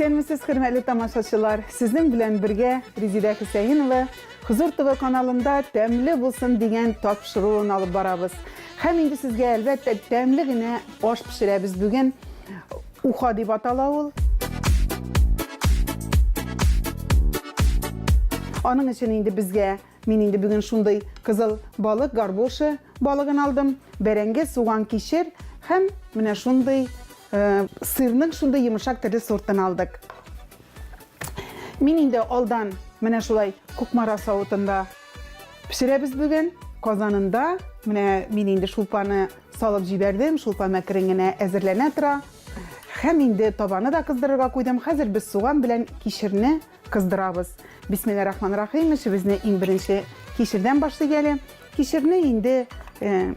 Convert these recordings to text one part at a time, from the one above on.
Исәнмесез, хөрмәтле тамашачылар! Сезнең белән бергә Резидә Хөсәенова Хозур ТВ каналында Тәмле булсын дигән тапшыруын алып барабыз. Һәм инде сезгә, әлбәттә, тәмле генә аш пешерәбез бүген. Уха дип атала ул. Аның өчен инде безгә Мин инде бүген шундый кызыл балык, горбуша балыгын алдым, бәрәңге, суган, кишер һәм менә шундый сырның шундый йомшак төрле сортын алдык. Мин инде алдан менә шулай Кукмара савытында пешерәбез бүген. Казанында менә мин инде шулпаны салып җибәрдем, шулпа мәкрен генә әзерләнә тора. Һәм инде табаны да кыздырырга куйдым. Хәзер без суган белән кишерне Кыздырабыз. Бисмилла рахман рахим, эшебезне иң беренче кишердән башлыйк әле. Кишерне инде э,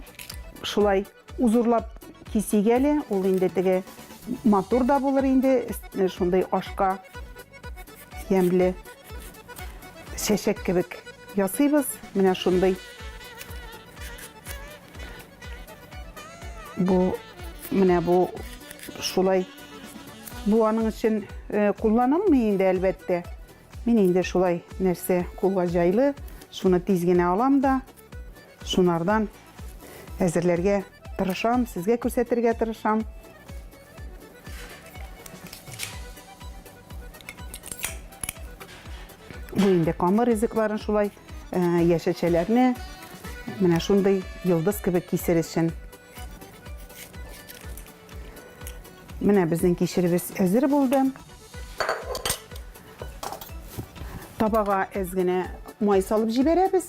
шулай узурлап кисик әле, ул инде теге матур да булыр инде, э, шундый ашка ямьле чәчәк кебек ясыйбыз. Менә шундый. Бу менә бу шулай. Бу аның өчен э, кулланылмый инде, әлбәттә. Мин инде шулай нәрсә кулга җайлы, шуны тиз генә алам да, шунардан әзерләргә тырышам, сезгә күрсәтергә тырышам. Бу инде камыр ризыкларын шулай э, яшелчәләрне менә шундый йолдыз кебек кисер өчен. Менә безнең кишеребез әзер булды. Табага әз генә май салып җибәрәбез.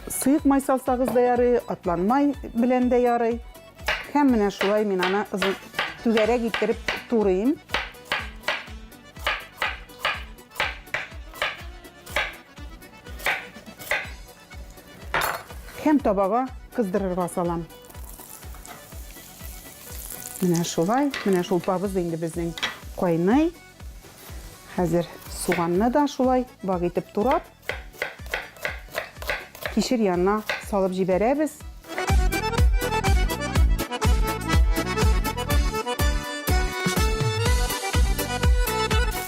Сыек май салсагыз да ярый, атлан май белән дә ярый. Һәм менә шулай мин аны озын түгәрәк иттереп турыйм. Һәм табага кыздырырга салам. Менә шулай, менә шулпабыз инде безнең кайный. Хәзер суганны да шулай вак итеп турап, кишер янына салып җибәрәбез.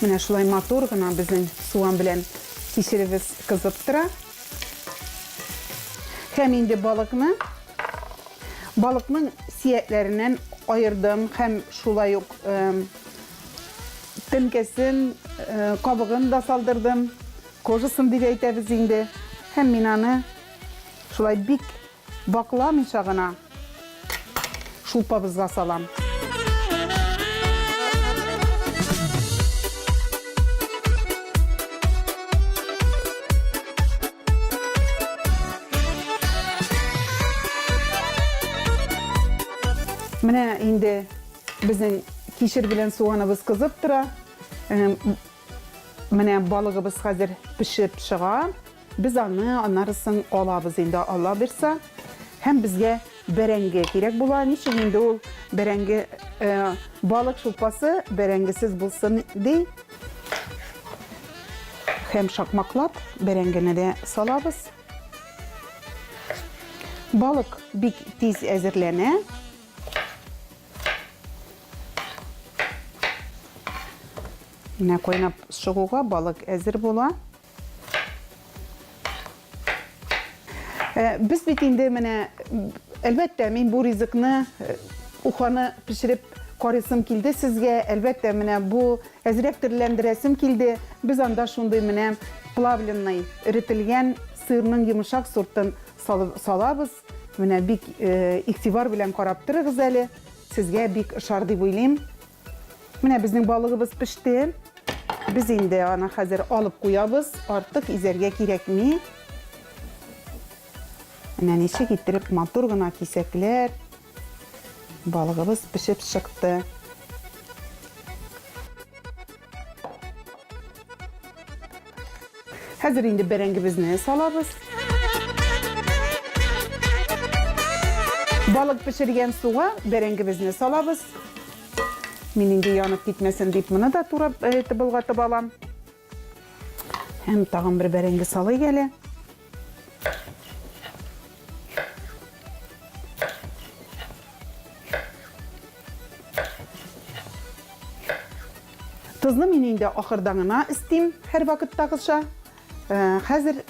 Менә шулай матур гына безнең суган белән кишеребез кызып тора. Һәм инде балыкны балыкның сиякләреннән аердым һәм шулай ук Тенкәсен, кабыгын да салдырдым. Кожасын дип әйтәбез инде. Һәм мин аны шулай бик вакламыйча гына шулпабызга салам. Менә инде Безнең кишер белән суганыбыз кызып тора. Менә балыгыбыз хәзер пешеп чыга. Без аны аннары соң алабыз инде, Алла бирса. Һәм безгә бәрәңге кирәк була. Ничек инде ул бәрәңге, балык шулпасы бәрәңгесез булсын ди. Һәм шакмаклап бәрәңгене дә салабыз. Балык бик тиз әзерләнә. Менә кайнап чыгуга балык әзер була. Э, без бит инде менә, әлбәттә, мин бу ризыкны, э, уханы пешереп карыйсым килде сезгә. Әлбәттә, менә бу әзрәк төрләндерәсем килде. Без анда шундый менә плавленный, эретелгән сырның йомшак сортын салабыз. Менә бик игътибар белән карап торыгыз әле. Сезгә бик ошар дип уйлыйм. Менә безнең балыгыбыз пеште. Без инде аны хәзер алып куябыз. Артык изәргә кирәкми. Менә ничек иттереп матур гына кисәкләр. Балыгыбыз пешеп чыкты. Хәзер инде бәрәңгебезне салабыз. Балык пешергән суга бәрәңгебезне салабыз. Мин инде янып китмәсен дип моны да турап, э, болгатып алам. Һәм тагын бер бәрәңге салыйк әле. Тозны мин инде ахырда гына өстим, һәрвакыттагыча. Хәзер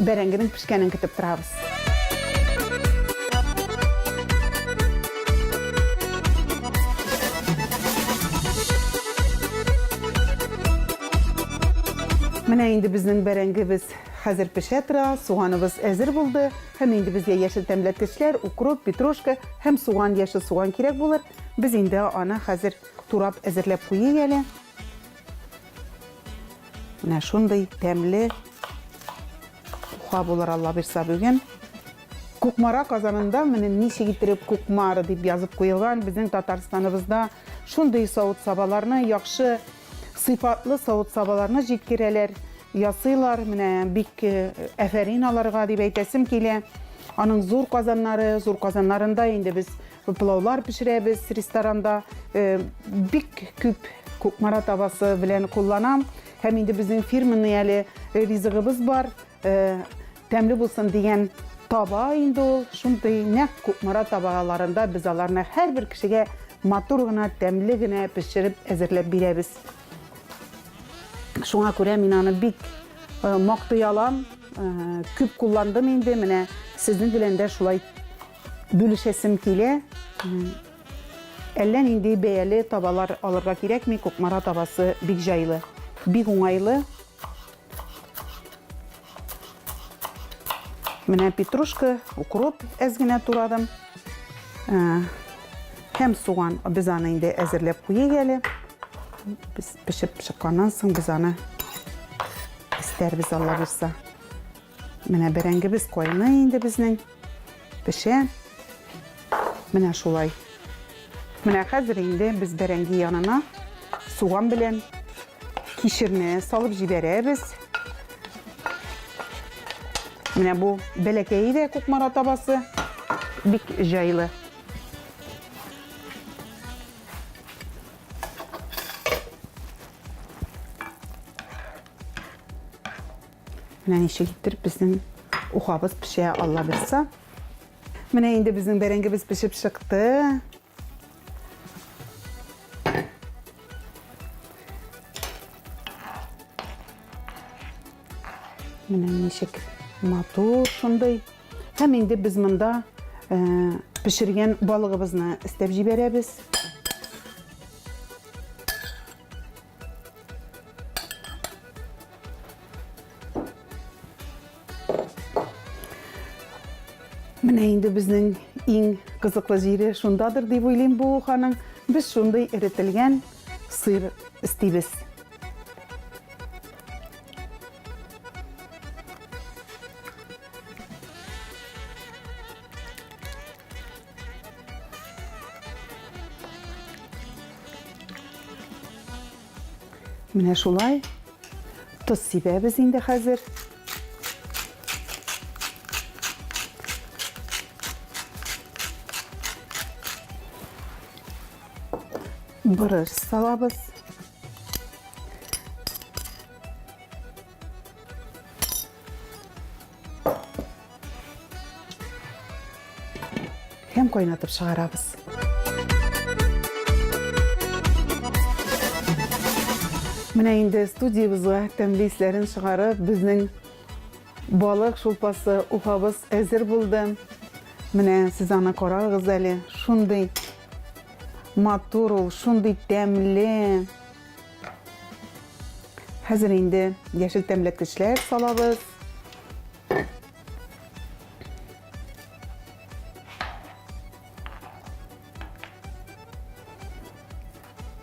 бәрәңгенең пешкәнен көтеп торабыз. Менә инде безнең бәрәңгебез хәзер пешә тора, суганыбыз әзер булды. Һәм инде безгә яшел тәмләткечләр, укроп, петрушка һәм суган, яшел суган кирәк булыр. Без инде аны хәзер турап әзерләп куйыйк әле. Менә шундый тәмле уха булыр Алла бирса бүген. Кукмара казанында менә ничек иттереп Кукмара дип язып куелган безнең Татарстаныбызда шундый савыт-сабаларны, яхшы сыйфатлы савыт-сабаларны җиткерәләр, ясыйлар. Менә бик э, әфәрин аларга дип әйтәсем килә. Аның зур казаннары, зур казаннарында инде без Пылаулар пешерәбез ресторанда. Э, бик күп Кукмара табасы белән кулланам. Һәм инде безнең фирменный әле э, ризыгыбыз бар. Э, тәмле булсын дигән таба инде ул. Шундый нәкъ Кукмара табаларында без аларны һәрбер кешегә матур гына, тәмле генә пешереп әзерләп бирәбез. Шуңа күрә мин аны бик мактый алам. Күп кулландым инде. Менә сезнең белән дә шулай Бүлешәсем килә. Әллә нинди бәяле табалар алырга кирәкми, Кукмара табасы бик җайлы, бик уңайлы. Менә петрушка, укроп әз генә турадым. Һәм суган. Без аны инде әзерләп куйыйк әле. Без пешеп чыкканнан соң без аны өстәрбез, Алла бирса. Менә бәрәңгебез кайный инде безнең. Пешә. Менә шулай. Менә хәзер инде без бәрәңге янына суган белән кишерне салып җибәрәбез. Менә бу бәләкәе дә Кукмара табасы. Бик җайлы. Менә ничек иттереп безнең ухабыз пешә, Алла бирса. Менә инде безнең бәрәңгебез пешеп чыкты. Менә ничек матур шундый. Һәм инде без монда э, пешергән балыгыбызны өстәп җибәрәбез. Менә инде безнең иң кызыклы җире шундадыр дип уйлыйм бу уханың. Без шундый эретелгән сыр өстибез. Менә шулай. Тоз сибәбез инде хәзер. Борыч салабыз. Һәм кайнатып чыгарабыз. Менә инде студиябезгә тәмле исләрен чыгарып, безнең балык шулпасы ухабыз әзер булды. Менә сез аны карагыз әле. Шундый матур ул, шундый тәмле. Хәзер инде яшел тәмләткечләр салабыз.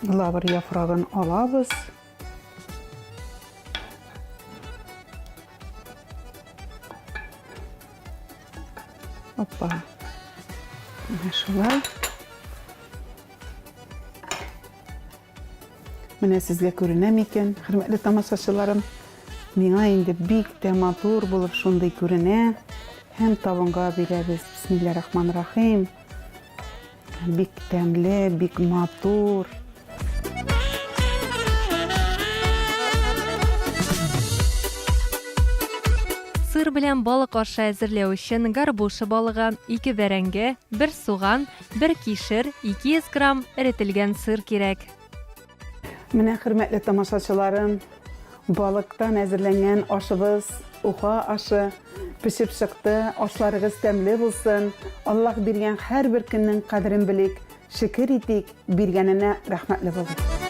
Лавр яфрагын алабыз. Опа. Менә шулай. Менә сезгә күренә микән, хөрмәтле тамашачыларым? Миңа инде бик тә матур булып шундый күренә. Һәм табынга бирәбез. Бисмилла рахман рахим. Бик тәмле, бик матур. Сыр белән балык ашы әзерләү өчен горбуша балыгы, ике бәрәңге, бер суган, бер кишер, 200 грамм эретелгән сыр кирәк. Менә, хөрмәтле тамашачыларым, балыктан әзерләнгән ашыбыз, уха ашы пешеп чыкты. Ашларыгыз тәмле булсын. Аллаһ биргән һәрбер көннең кадерен белик, шөкер итик, биргәненә рәхмәтле булыйк.